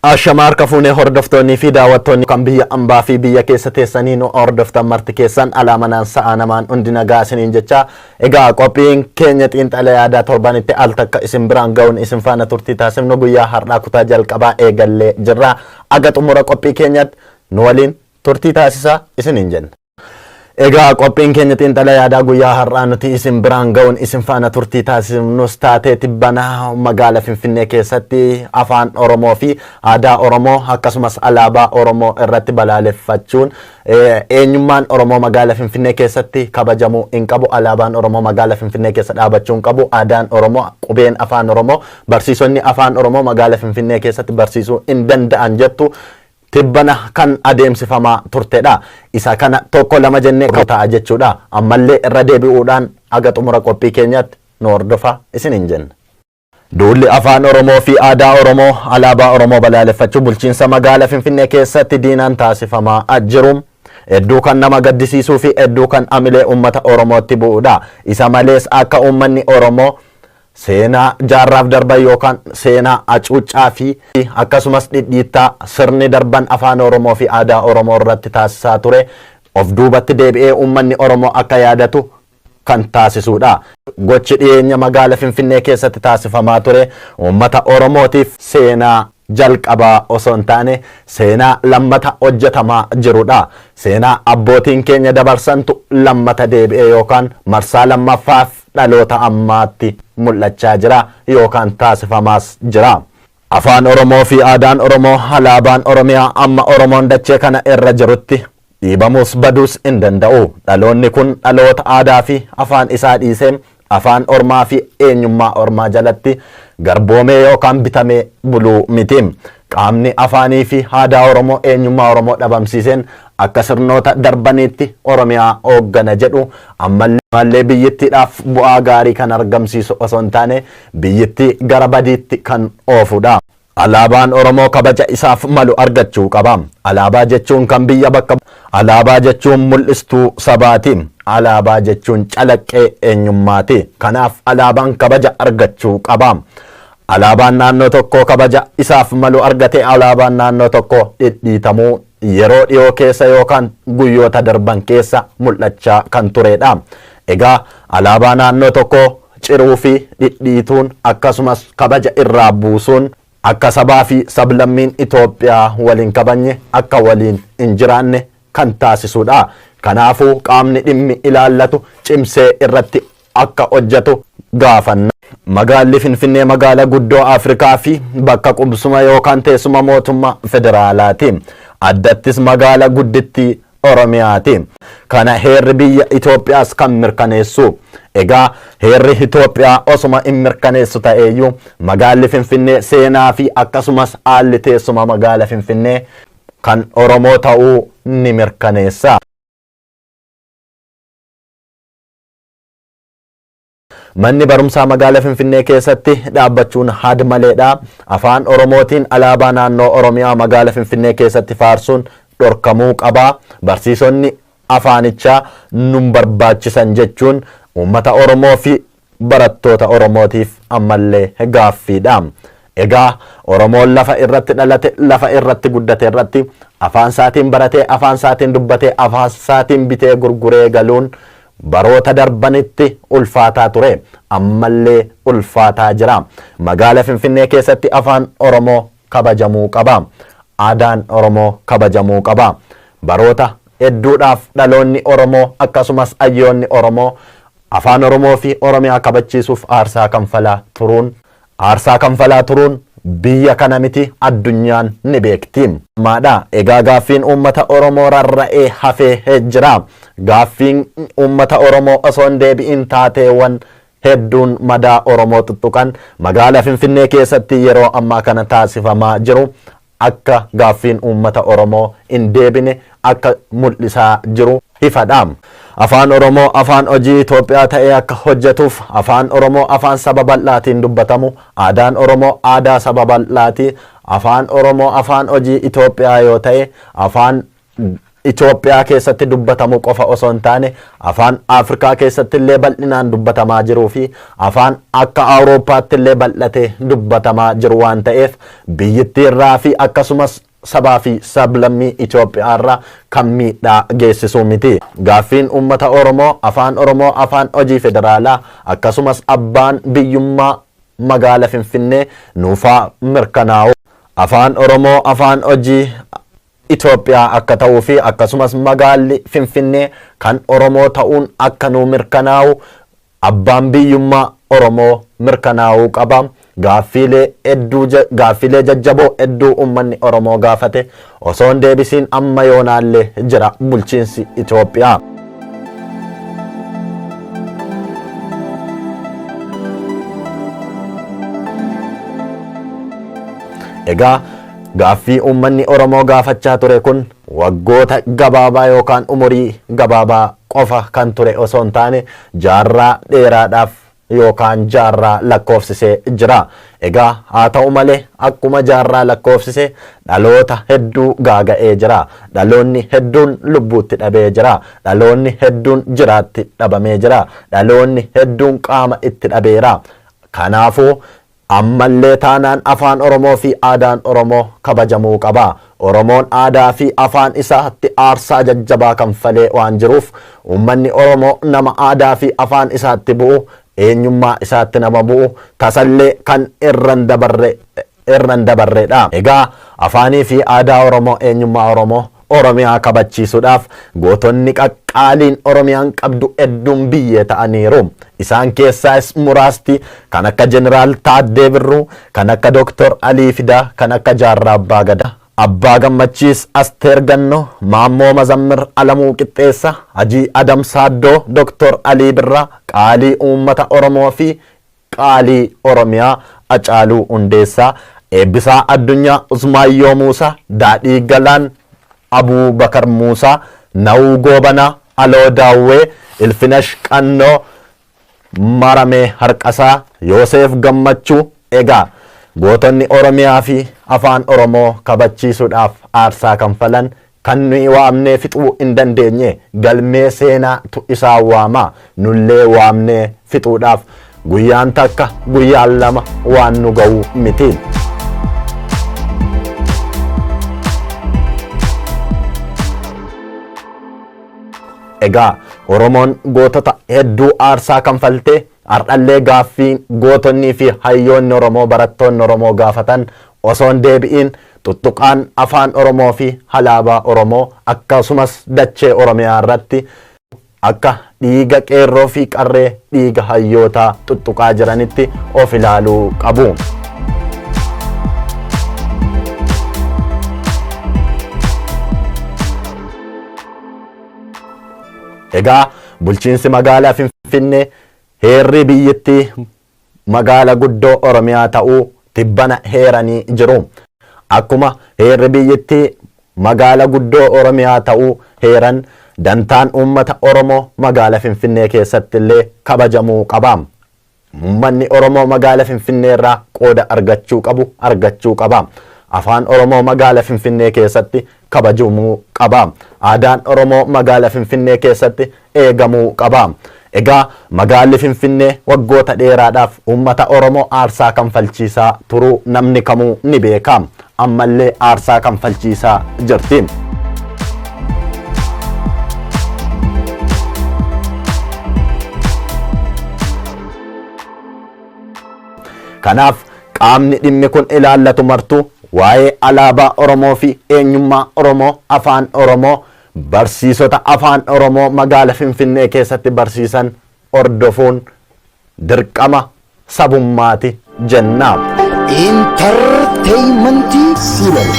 Ashama harka fuunee hordoftoonnii fi daawwattoonni kan biyya ambaa fi biyya keessa teessanii nu hordoftan marti keessan alaa manaan sa'aa namaan hundi nagaa isiniin jecha. Egaa qophiin keenya xiinxala yaadaa torbanitti al takka isin biraan ga'uun isin faana turtii taasifnu guyyaa har'aa kutaa jalqabaa eegallee jirra. Aga xumura qophii keenyatti nu waliin turtii taasisaa isiniin jenna. Egaa qophiin keenya xiinxala yaadaa guyyaa har'aa nuti isin biraan ga'uun isin faana turtii taasifnus taatee tibbana magaala Finfinnee keessatti afaan Oromoo fi aadaa Oromoo akkasumas alaabaa Oromoo irratti balaaleffachuun eenyummaan Oromoo magaala Finfinnee keessatti kabajamuu hin qabu, alaabaan Oromoo magaala Finfinnee keessa dhaabachuu hin qabu, aadaan Oromoo, qubeen afaan Oromoo, barsiisonni afaan Oromoo magaala Finfinnee keessatti barsiisuu hin danda'an jettu tibbana kan adeemsifamaa turtedha. Isa kana tokko lama jennee ta'a jechuudha. Ammallee irra deebi'uudhaan aga xumura qophii keenyaatti nu hordofaa isiniin jenna. Duulli afaan Oromoo fi aadaa Oromoo, alaabaa Oromoo balaaleffachuu bulchiinsa magaala Finfinnee keessatti diinaan taasifamaa jiru hedduu kan nama gaddisiisuu fi hedduu kan amilee uummata Oromootti bu'uudha. Isa malees akka uummanni Oromoo seenaa jaarraaf darban yookaan seenaa hacuuccaa fi akkasumas dhidhiittaa sirni darban afaan Oromoo fi aadaa Oromoo irratti taasisaa ture of duubatti deebi'ee uummanni Oromoo akka yaadatu kan taasisuudha. Gochi dhiyeenya magaala Finfinnee keessatti taasifamaa ture uummata Oromootiif seenaa jalqabaa osoo hin taane seenaa lammata hojjetamaa jirudha. Seenaa abbootiin keenya dabarsantu lammata deebi'ee yookaan marsaa lammaffaaf dhaloota ammaatti mul'achaa jira yookaan taasifamaas jira. Afaan Oromoo fi aadaan Oromoo, alaabaan Oromiyaa amma Oromoon dachee kana irra jirutti dhiibamuus baduus hin danda'u. Dhaloonni kun dhaloota aadaa fi afaan isaa dhiisee afaan ormaa fi eenyummaa ormaa jalatti garboomee yookaan bitamee buluu miti. Qaamni afaanii fi aadaa Oromoo, eenyummaa Oromoo dhabamsiiseen akka sirnoota darbaniitti Oromiyaa hooggana jedhu ammallee biyyittiidhaaf bu'aa gaarii kan argamsiisu osoo hin taane biyyittii gara badiitti kan oofudha. Alaabaan Oromoo kabaja isaaf malu argachuu qaba. Alaabaa jechuun kan biyya bakka, alaabaa jechuun mul'istuu sabaati. Alaabaa jechuun calaqqee eenyummaati. Kanaaf alaabaan kabaja argachuu qaba. Alaabaan naannoo tokkoo kabaja isaaf malu argate alaabaan naannoo tokkoo dhidhiitamuu yeroo dhiyoo keessa yookaan guyyoota darban keessa mul'achaa kan turedha. Egaa alaabaa naannoo tokkoo ciruu fi dhidhiituun akkasumas kabaja irraa buusuun akka sabaa fi sablammiin Itoophiyaa waliin kabajne akka waliin hin jiraanne kan taasisudha. Kanaafuu qaamni dhimmi ilaallatu cimsee irratti akka hojjetu gaafanna. Magaalli Finfinnee magaala guddoo Afrikaa fi bakka qubsuma yookaan teessuma mootummaa federaalaati. Addattis magaala guddittii Oromiyaati. Kana heerri biyya Itoophiyaas kan mirkaneessu. Egaa heerri Itoophiyaa osuma hin mirkaneessu ta'eeyyuu magaalli Finfinnee seenaa fi akkasumas haalli teessuma magaala Finfinnee kan Oromoo ta'uu ni mirkaneessa. Manni barumsaa magaala Finfinnee keessatti dhaabbachuun had maleedha. Afaan Oromootiin alaabaa naannoo Oromiyaa magaala Finfinnee keessatti faarsuun dhorkamuu qaba. Barsiisonni afaanichaa nun barbaachisan jechuun uummata Oromoo fi barattoota Oromootiif ammallee gaaffiidha. Egaa Oromoon lafa irratti dhalate, lafa irratti guddate irratti afaan isaatiin baratee, afaan isaatiin dubbatee, afaan isaatiin bitee gurguree galuun baroota darbanitti ulfaataa ture. Ammallee ulfaataa jira. Magaala Finfinnee keessatti afaan Oromoo kabajamuu qaba. Aadaan Oromoo kabajamuu qaba. Baroota hedduudhaaf dhaloonni Oromoo akkasumas hayyoonni Oromoo afaan Oromoo fi Oromiyaa kabachiisuuf aarsaa kanfalaa turuun biyya kana miti addunyaan ni beekti. Maadha. Egaa gaaffiin uummata Oromoo rarra'ee hafee jira. Gaaffiin uummata Oromoo osoo hin deebi'in taateewwan hedduun madaa Oromoo tuttuqan magaala Finfinnee keessatti yeroo ammaa kana taasifamaa jiru akka gaaffiin uummata Oromoo hin deebine akka mul'isaa jiru ifadha. Afaan Oromoo afaan hojii Itoophiyaa ta'ee akka hojjetuuf, afaan Oromoo afaan saba bal'aatiin dubbatamu, aadaan Oromoo aadaa saba bal'aati. Afaan Oromoo afaan hojii Itoophiyaa yoo ta'e, afaan Itoophiyaa keessatti dubbatamu qofa osoo hin taane afaan Afrikaa keessatti illee bal'inaan dubbatamaa jiruu fi afaan akka Awurooppaatti illee bal'atee dubbatamaa jiru waan ta'eef biyyittii irraa fi akkasumas sabaa fi sablammii Itoophiyaa irraa kan miidhaa geessisuu miti. Gaaffiin uummata Oromoo afaan Oromoo afaan hojii federaalaa akkasumas abbaan biyyummaa magaala Finfinnee nuufaa mirkanaa'u. Afaan Oromoo afaan hojii Itoophiyaa akka ta'uu fi akkasumas magaalli Finfinnee kan Oromoo ta'uun akka nuu mirkanaa'u abbaan biyyummaa Oromoo mirkanaa'uu qaba. Gaaffiilee hedduu gaaffiilee jajjaboo hedduu uummanni Oromoo gaafate osoo hin deebisiin amma yoonaallee jira bulchiinsi Itoophiyaa. Egaa gaaffii uummanni Oromoo gaafachaa ture kun waggoota gabaabaa yookaan umurii gabaabaa qofa kan ture osoo hin taane jaarraa dheeraadhaaf yookaan jaarraa lakkoofsisee jira. Egaa haa ta'u malee akkuma jaarraa lakkoofsise dhaloota hedduu gaaga'ee jira. Dhaloonni hedduun lubbuutti dhabee jira. Dhaloonni hedduun jiraatti dhabamee jira. Dhaloonni hedduun qaama itti dhabeera. Kanaafuu ammallee taanaan afaan Oromoo fi aadaan Oromoo kabajamuu qaba. Oromoon aadaa fi afaan isaatti aarsaa jajjabaa kanfalee waan jiruuf uummanni Oromoo nama aadaa fi afaan isaatti bu'u eenyummaa isaatti nama bu'u tasallee kan irran dabarre irran dabarreedha. Egaa afaanii fi aadaa Oromoo eenyummaa Oromoo Oromiyaa kabachiisuudhaaf gootonni qaqqaaliin Oromiyaan qabdu hedduun biyyee ta'aniiru. Isaan keessaas muraasti kan akka Jeneraal Taaddee Birruu, kan akka Dooktor Alii Fidaa, kan akka Jaarraa Abbaa Gadaa, Abbaa Gammachiis Asteer Gannoo, Maammoo Mazammir Alamuu Qixxeessa, Hajii Adam Saaddoo, Dooktor Alii Birraa, qaalii uummata Oromoo fi qaalii Oromiyaa Hacaaluu Hundeessaa, Eebbisaa Addunyaa Usmaayyoo Muusaa, Daadhii Galaan Abuu Bakar Muusaa, Nawuu Goobanaa, Aloo Daawwee, Ilfinash Qannoo, Maramee Harqasaa, Yoosef Gammachuu. Egaa gootonni Oromiyaa fi afaan Oromoo kabachiisuudhaaf aarsaa kanfalan kan nuyi waamnee fixuu hin dandeenye galmee seenaatu isaan waama. Nullee waamnee fixuudhaaf guyyaan takka guyyaan lama waan nu ga'u miti. Egaa Oromoon gootota hedduu aarsaa kanfaltee har'allee gaaffii gootonnii fi hayyoonni Oromoo barattoonni Oromoo gaafatan osoo hin deebi'in tuttuqaan afaan Oromoo fi alaabaa Oromoo akkasumas dachee Oromiyaa irratti akka dhiiga qeerroo fi qarree dhiiga hayyootaa tuttuqaa jiranitti of ilaaluu qabu. Egaa bulchiinsi magaalaa Finfinnee heerri biyyittii magaala guddoo Oromiyaa ta'uu tibbana heeranii jiru. Akkuma heerri biyyittii magaala guddoo Oromiyaa ta'uu heeran dantaan uummata Oromoo magaala Finfinnee keessatti illee kabajamuu qaba. Uummanni Oromoo magaala Finfinnee irraa qooda argachuu qabu argachuu qaba. Afaan Oromoo magaala Finfinnee keessatti kabajamuu qaba. Aadaan Oromoo magaala Finfinnee keessatti eegamuu qaba. Egaa magaalli Finfinnee waggoota dheeraadhaaf uummata Oromoo aarsaa kanfalchiisaa turuu namni kamuu ni beeka. Ammallee aarsaa kanfalchiisaa jirti. Kanaaf qaamni dhimmi kun ilaallatu martuu waa'ee alaabaa Oromoo fi eenyummaa Oromoo afaan Oromoo barsiisota afaan Oromoo magaala Finfinnee keessatti barsiisan hordofuun dirqama sabummaati jenna. Intarteeymentii Siilar.